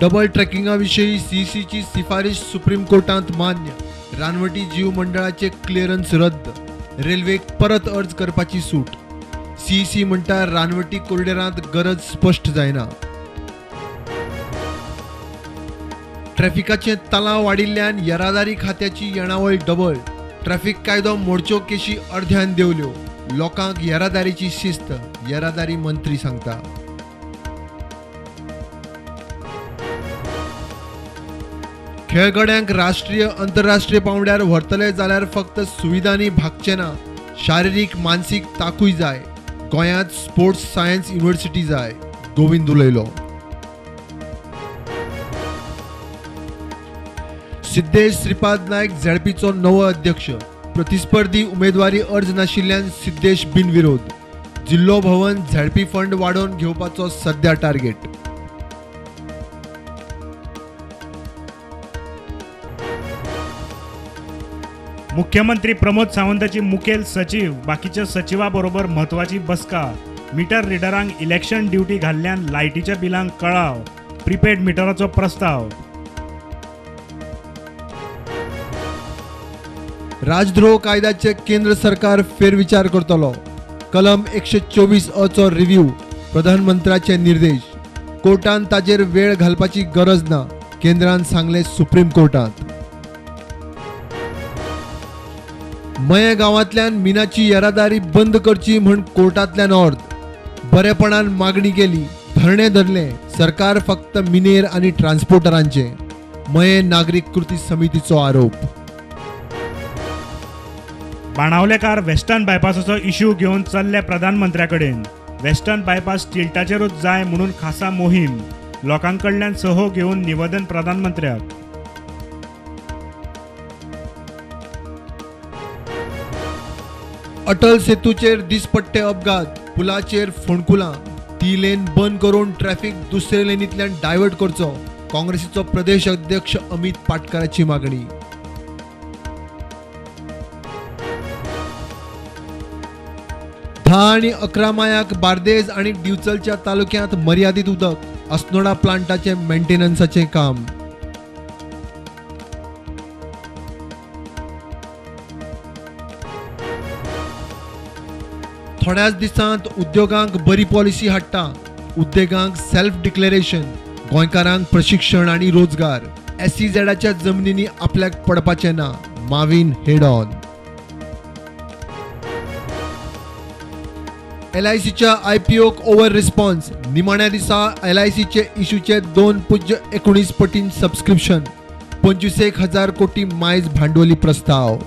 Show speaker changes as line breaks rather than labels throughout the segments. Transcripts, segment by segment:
Double ट्रॅकिंगा विशीं सीईसीची शिफारीश supreme कोर्टांत मान्य. रानवटी जीव मंडळाचे क्लियरन्स रद्द. रेल्वेक परत अर्ज करपाची सूट. सीईसी म्हणटा रानवटी कॉरिडॉरांत गरज स्पश्ट जायना. ट्रॅफिकाचे तलाव वाडिल्ल्यान येरादारी खात्याची येणावळ डबल. ट्रॅफिक कायदो मोडच्यो केशी अर्ध्यान देंवल्यो. लोकांक येरादारीची शिस्त, येरादारी मंत्री सांगता. खेळगड्यांक राष्ट्रीय अंतरराष्ट्रीय पांवड्यार व्हरतले जाल्यार फक्त सुविधांनी भागचें ना, शारिरीक मानसीक ताकूय जाय. गोंयांत स्पोर्ट्स सायन्स युनिव्हर्सिटी जाय, गोविंद उलयलो. सिद्धेश श्रीपाद नायक झेडपीचो नवो अध्यक्ष. प्रतिस्पर्धी उमेदवारी अर्ज नाशिल्ल्यान सिद्धेश बिनविरोध. जिल्लो भवन झेडपी फंड वाडोवन घेवपाचो सध्या टार्गेट.
मुख्यमंत्री प्रमोद सावंताची मुखेल सचीव बाकीच्या सचिवा बरोबर म्हत्वाची बसका. मिटर रिडरांक इलेक्शन ड्युटी घाल्ल्यान लायटीच्या बिलांक कळाव. प्रिपेड मिटराचो प्रस्ताव.
राजद्रोह कायद्याचे केंद्र सरकार फेरविचार करतलो. कलम 124 अ चो रिव्ह्यू प्रधानमंत्र्याचे निर्देश. कोर्टान ताजेर वेळ घालपाची गरज ना, केंद्रान सांगले सुप्रीम कोर्टांत. मये गांवांतल्यान मिनाची येरादारी बंद करची म्हूण कोर्टांतल्यान ऑर्द. बरेपणान मागणी केली, धरणें धरलें. सरकार फक्त मिनेर आनी ट्रान्सपोर्टरांचें, मये नागरीक कृती समितीचो आरोप.
बाणावलेकार वेस्टर्न बायपासाचो इश्यू घेवन चल्ले प्रधानमंत्र्या कडेन. वेस्टर्न बायपास टिल्टाचेरूच जाय म्हणून खासा मोहीम. लोकां कडल्यान सहो घेवन निवेदन प्रधानमंत्र्याक.
अटल सेतूचेर दिसपट्टे अपघात, पुलाचेर फोंडकुलां. ती लेन बंद करून ट्रॅफिक दुसरे लेनींतल्यान डायवर्ट करचो, काँग्रेसीचो प्रदेश अध्यक्ष अमित पाटकाराची मागणी. धा आनी 11 मायाक बार्देज आनी दिवचलच्या तालुक्यांत मर्यादीत उदक. अस्नोडा प्लांटाचें मेंटेनन्साचें काम. थोड्याच दिसांत उद्योगांक बरी पॉलिसी हाडटा. उद्देगांक सेल्फ डिक्लेरेशन, गोंयकारांक प्रशिक्षण आनी रोजगार. एसईझेडाच्या जमनींनी आपल्याक पडपाचें ना, माविन हेड ऑन. एलआयसीच्या आयपीओक ओव्हर रिस्पॉन्स. निमाण्या दिसा एलआयसीचे इश्यूचे 2.19 पटीन सबस्क्रिप्शन. 25,000 कोटी मायज भांडवली प्रस्ताव.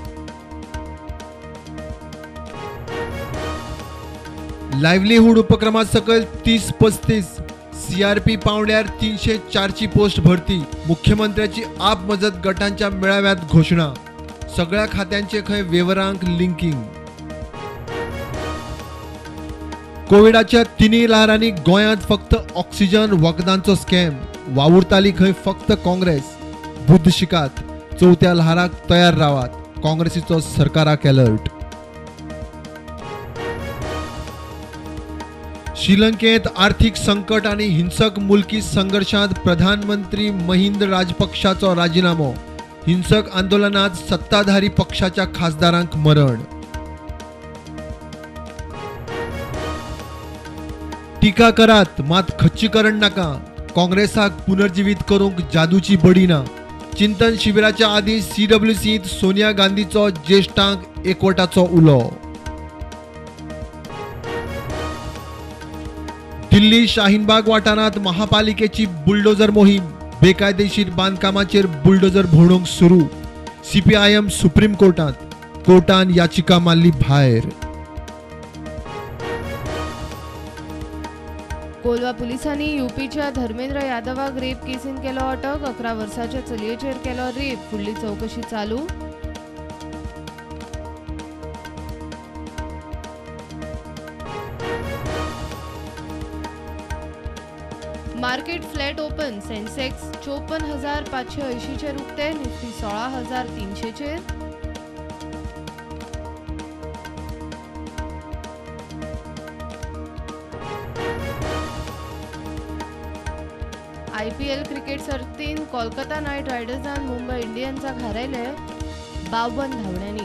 लायव्हलीहूड उपक्रमा सकयल 30-35 सीआरपी पांवड्यार 304 पोस्ट भरती. मुख्यमंत्र्याची आप मजत गटांच्या मेळाव्यात घोशणा. सगळ्या खात्यांचे खंय वेव्हारांक लिंकिंग. कोविडाच्या तिनूय ल्हारांनी गोंयांत फक्त ऑक्सिजन वखदांचो स्कॅम. वावुरताली खंय फक्त काँग्रेस. बुद्द शिकात, चवथ्या ल्हाराक तयार रावात, काँग्रेसीचो सरकाराक अलर्ट. श्रीलंकेत आर्थिक संकट आनी हिंसक मुलकी संघर्षांत प्रधानमंत्री महिंद राजपक्षाचो राजिनामो. हिंसक आंदोलनात सत्ताधारी पक्षाच्या खासदारांक मरण. टिका करात मात खच्चीकरण नाका. काँग्रेसाक पुनर्जिवीत करूंक जादूची बडी ना. चिंतन शिबिराच्या आदीं सीडब्ल्यूसींत सोनिया गांधीचो ज्येश्ठांक एकवटाचो उलो. दिल्ली शाहीनबाग वाठारांत महापालिकेची बुलडोजर मोहीम. बेकायदेशीर बांदकामाचेर बुलडोजर भोंवडूंक सुरू. सीपीआयएम सुप्रीम कोर्टांत. कोर्टान याचिका मारली भायर.
कोलवा पुलिसांनी युपीच्या धर्मेंद्र यादवाक रेप केसीन केलो अटक. 11 वर्साच्या चलयेचेर केलो रेप. फुडली चवकशी चालू. Market flat open. सेन्सेक्स 54,580 चेर उक्ते. निफ्टी 16,300 चेर. आयपीएल क्रिकेट सर्तीन कोलकाता नायट रायडर्सान मुंबय इंडियन्साक हारयले 52 धांवड्यांनी.